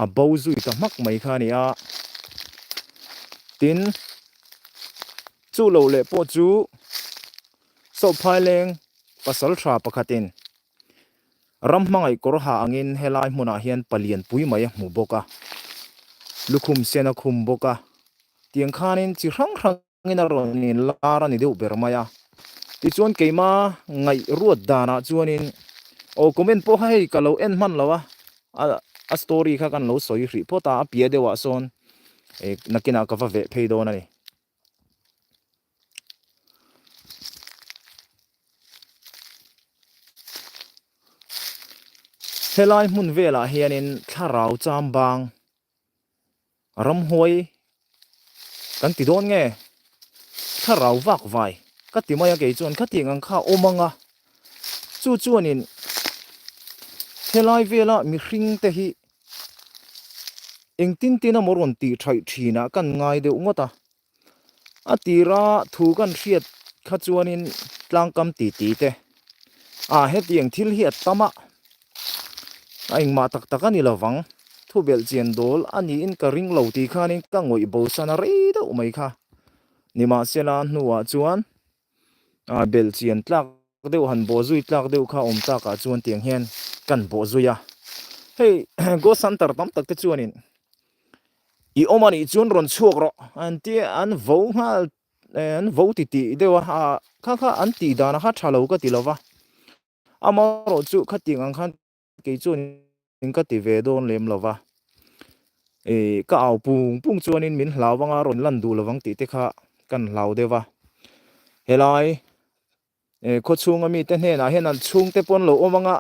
a bo zui ta hmak mai kha a ni a. Tin, chu loh leh pawh chu Sawhphaileng pasal tha pakhatin ram hmangaih kawr ha angin helai hmunah hian palian pui mai a hmu bawk a, lukhum sen a khum bawk a, tiang khanin chi hrang hrang in a rawn in lar a ni deuh ber mai a. Tichuan keima ngaih ruat danah chuanin aw comment pawh kha hei ka lo en hman lo a, a story kha kan lo sawi hrih phawt a, a piah deuhah sawn nakinah ka va veh phei dawn a ni. Helai hmun velah hianin thlarau chambang Ramhuai kan ti dawn nge? Thlarau vak vai ka ti mai a kei chuan khatiang ang kha awm ang a, chu chuanin helai vela mihring te hi engtin tin emaw rawn tih thaih thinah kan ngai deuh ngawt a. A tira thu kan hriat kha chuanin tlangkam ti ti te, a hetiang thil hi a tam a, a engmah tak tak a ni lovang, thu belh chian dawl a niin ka ring lo tih khanin ka ngawih bosan a rei deuh mai kha. Nimahsela hnuah chuan a belh chian tlak deuh han bawh zui tlak deuh kha awm takah chuan tiang hian kan bawh zui a. Hei Ghost Hunter tam tak te chuanin I awm a nih chuan rawn chhuak rawh an ti an vo nghal an vo ti tih deuh a ah kha kha an tih dan a kha tha lo ka ti lo va amaherawh chu khatiang ang khan kei chuan in ka ti ve dawn lem lo va ih ka au pung pung chuanin min hlau anga rawn lan duh lovang tih te kha kan hlau deuh va helai Khaw chhunga mite hnenah hian an chhungte pawh an lo awm anga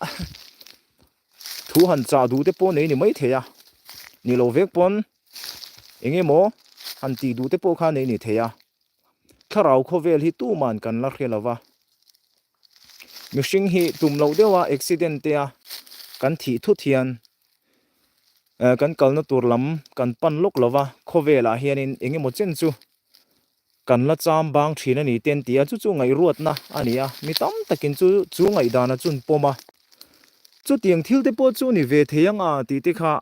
thu han chah duh te pawh nei ni mai thei a, ni lo vek pawn eng emaw han tih duh te pawh kha nei ni thei a, thlarau khawvel hi tuman kan la hre lo va, mihring hi tum loh deuha accident te a kan thih thut hian kan kalna tur lam kan pan lawk lo va, khawvelah hianin eng emaw chen chu Kan la cham bang thin a ni te an ti a, chu chu ngaihruatna a ni a, mi tam takin chu chu ngaihdana chu an pawm a, chutiang thil te pawh chu ni ve thei ang a tih te kha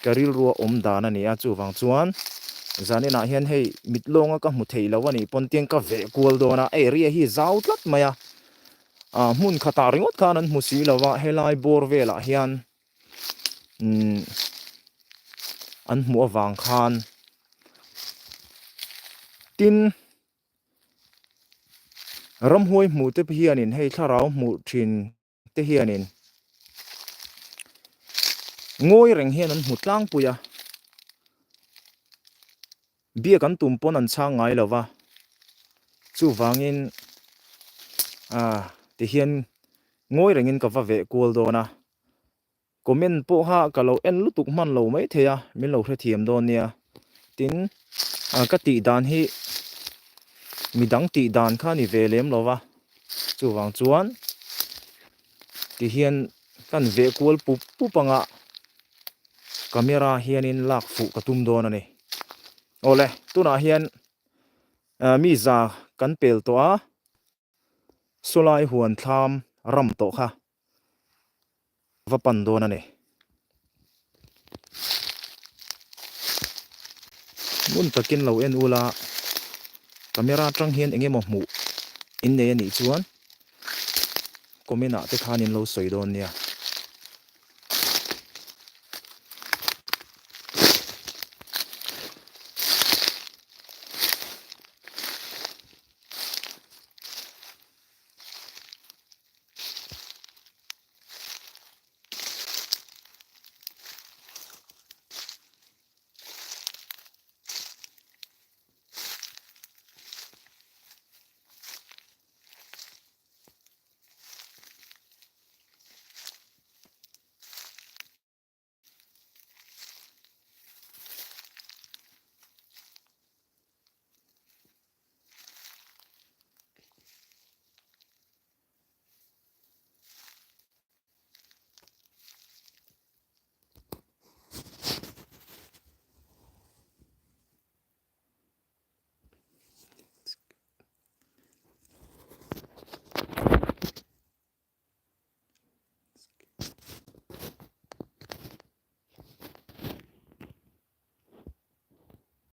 ka rilrua awm dan a ni a, chuvang chuan zaninah hian hei mit lawnga ka hmu thei lo a nih pawn tiang ka veh kual dawn a, area hi zau tlat mai a, ah hmun khatah ringawt khan an hmu si lo va, helai bawr velah hian umm an hmuh avang khan tin ramhuai hmuh te hianin hei thlarau hmuh thin te hianin ngawi reng hian an hmu tlangpui a. Biak an tum pawn an chhang ngai lo va, chuvangin ah tihian ngawi rengin ka va veh kual dawn a, comment pawh kha ka lo en lutuk hman lo mai thei a, min lo hrethiam dawn nia. Tin, ka tih dan hi midang tih dan kha ni ve lem lo va, chuvang chuan tihian kan veh kual pup pup anga camera hianin lak fuh ka tum dawn a ni. Awle, tunah hian mi za kan pel tawh a, sawlai huan thlam ram tawh kha va pan dawn a ni. Ngun takin lo en ula, camera atang hian eng emaw hmuh in nei a nih chuan comment ah te khan in lo sawi dawn nia.